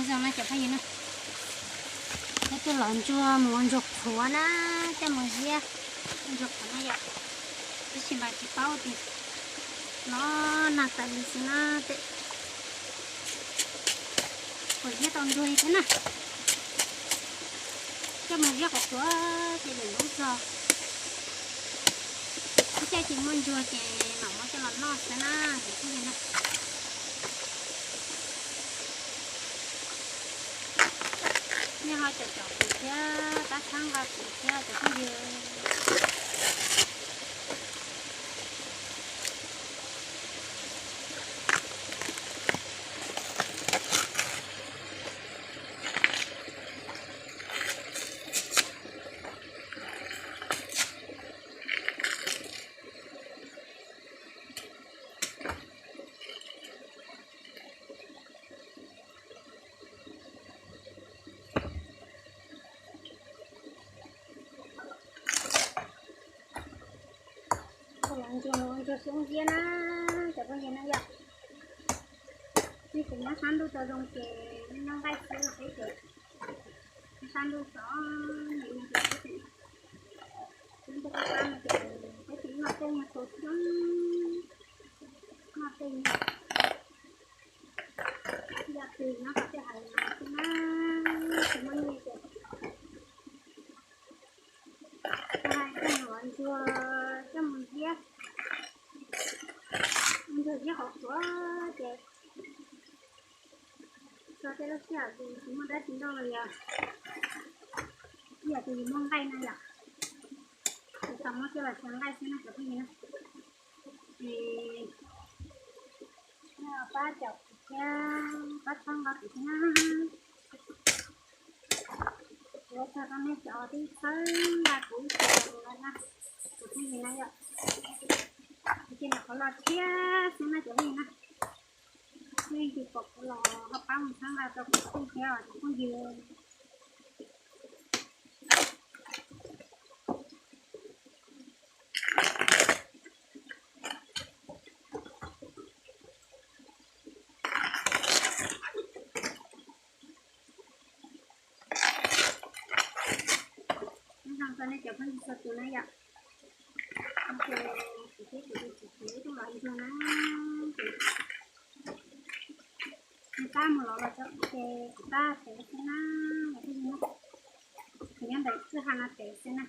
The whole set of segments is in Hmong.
Zoo na cov phooj ywg na, peb tuaj lov ntsuag mus ua ntsuag qhuav na, coj mus ziab ua ntsuag qhuav na yom. Tab sis mas tsis paub tias lov nag tas li xwb na, tes kuv ziab tau ntsuag li thiab na. Coj mus ziab qhuav qhuav ces lwm hnub txog, ib chaj tsis muaj ntsuag ces mam muab coj los noj xwb na, cov phooj ywg na. Nej ho caum caum kuv thiab pab txhawb nqa kuv thiab cov phooj ywg. Ntsuag, ntsuag xyoob ziab na, cov phooj ywg na yom. Nej kuv muab sab ntuj tau zoo ces noj nqaij xwb los peb ces sab ntuj txom nyem no ces peb tseem, peb ntuj qab qab no ces peb tseem noj tej nyuag tau xyoob, noj tej nyuag yog twg nyob tom tej hav no xwb na, tsis muaj nyiaj ces hais coj mus lov ntsuag coj mus ziab, ua ntsuag ziab qhuav qhuav ces tso tej lub sij hawm tsis muaj dab tsi nrauj los yog ib yam tias yus muaj nqaij na yom, ces tau muab coj los xyaw nqaij xwb na cov phooj ywg na. Ces nej pab caum kuv thiab pab txhawb nqa kuv thiab na. Kuv ua tsaug rau nej cov twb txhawb nqa kuv ib tsoom lawm na, cov phooj ywg na yom. Ces nram qhov los thiab xwb na cov phooj ywg na. Leej twg pom kuv los ho pab mus txhawb nqa rau kuv thiab cov phooj ywg. Nyob zoo rau nej cov phooj ywg txhua tus na yom. Ces kuv thiab kuv tus txiv tsev tuaj lov ntsuag na, ces nws pab mus lov los tso kuv ces kuv pab tev xwb na, kuv nyob ntawm kwj ha no tev xwb na.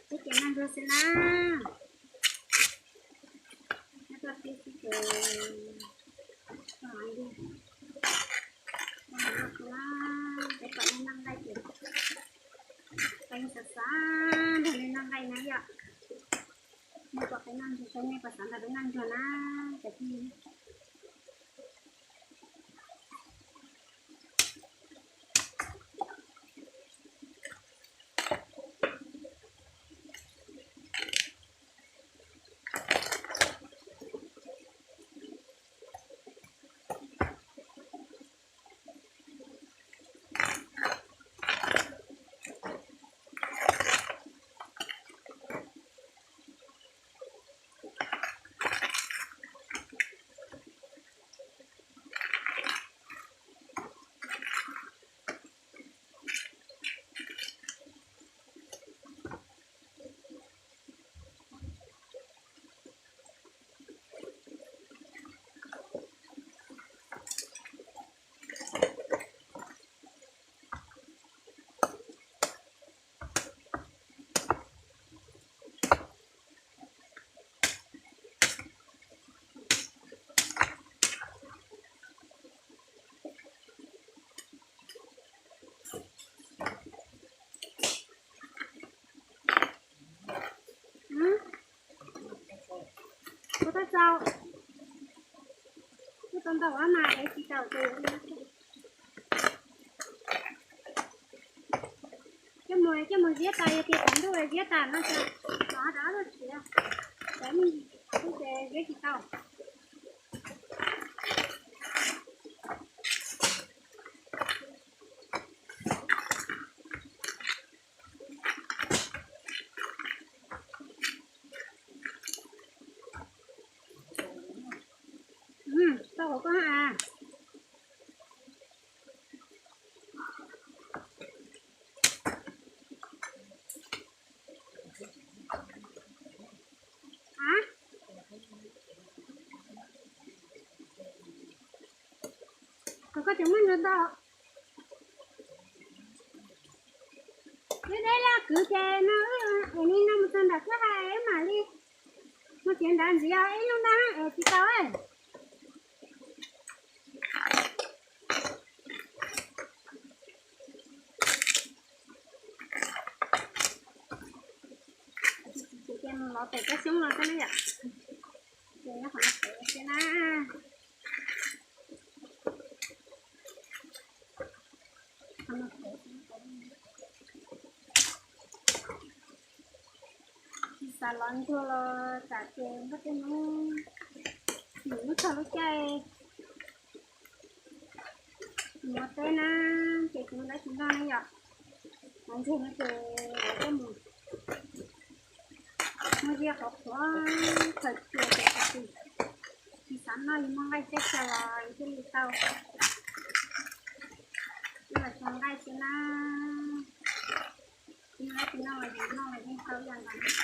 Peb ces noj ntsuag xwb na. Nyob toj siab xwb ces tau ntsuag. Tau ntsuag na, peb pom nej noj nqaij ces peb xav xav nrog nej noj nqaij na yom. Nej pom peb noj ntsuag, nej puas xav nrog peb noj ntsuag na, cov phooj ywg? Ua tau txaus, ua Tau ntau mas ev tsis tau ces coj mus, coj mus ziab tas, yog tias tsaus ntuj ziab tas no ces los rau ob tug txiv, cov me ntsis tub ces ziab tsis tau. Tau hauv koj a. Koj tseem muaj ntau ntau. Wb deb laj kwv ces no, es li no mus txog nram kwj ha wb mam li mus txiav nrad ntxiv, ib lub nrab es tsis tau. Ces mus lov pem kab xyoob no xwb na yom. Ces nyob qhov no pem xwb na. Tsis xav lov ntsuag los tsam ces npaj tej hnub, nws lub txog lub caij mus ua teb na, ces tsis muaj dab tsi noj na yom. Lov ntsuag no ces lawv coj mus muag ziaj qhuav qhuav khaws cia ces tsis xav noj, yus muaj nqaij teb chaws los yus thiaj li tau. Wb los tso nqaij xwb na, tsis muaj dab tsi noj los yus noj los yeej tau ib yam nkaus.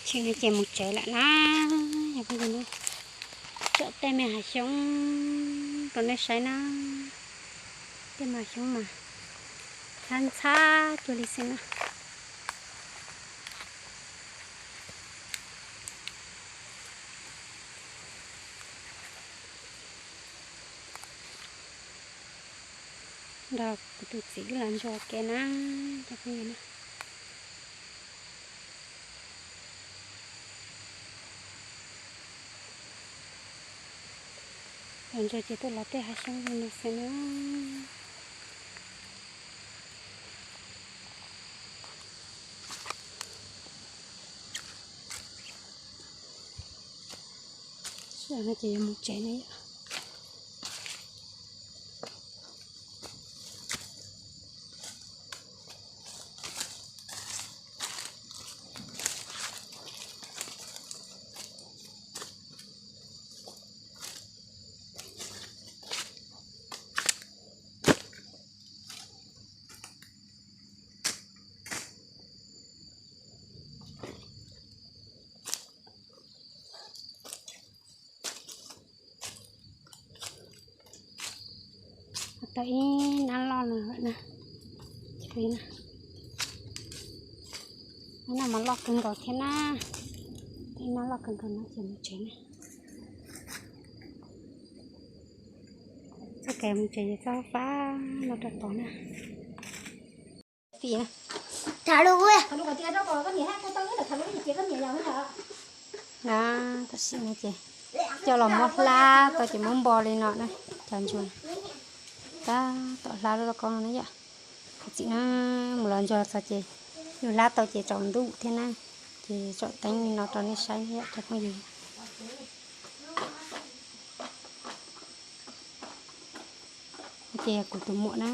Tsheb no ces mus tsev lawm na, yog phooj ywg na, tsom tej me hav xyoob rau nej saib na. Tej mas xyoob mas ntxhab ntxhab cuag li xwb na. Nrog kuv tus txiv wb los ntsuas ke na, cov phooj ywg na. Los ntsuas ces tuaj los tej hav xyoob li no xwb na. Sij hawm no ces yuav mus tsev na yom. Tau ib nab loj no lawm na. Ib na, nab no mas loj kawg nkaus thiab na. Ib nab loj kawg nkaus no ces mus tsev na. Txoj kev mus tsev ces txoj fab no rau tod na. Fim na. Tham lus, tham lus kom tias rau kom koj niam hab koj tau wb tham lus ces koj niam yog na. Tam sim no ces coj los muab hlab tau ces muab npo li no na. Cov ntsuag tab tom hlab lub lauj kaub no na yom. Kuv txiv na, mus los ntsuag txog ces yus hlab tau ces tsaus ntuj thiab na. Ces tsom teeb li no rau nej saib na yom cov phooj ywg. Ces kuv tus muam na,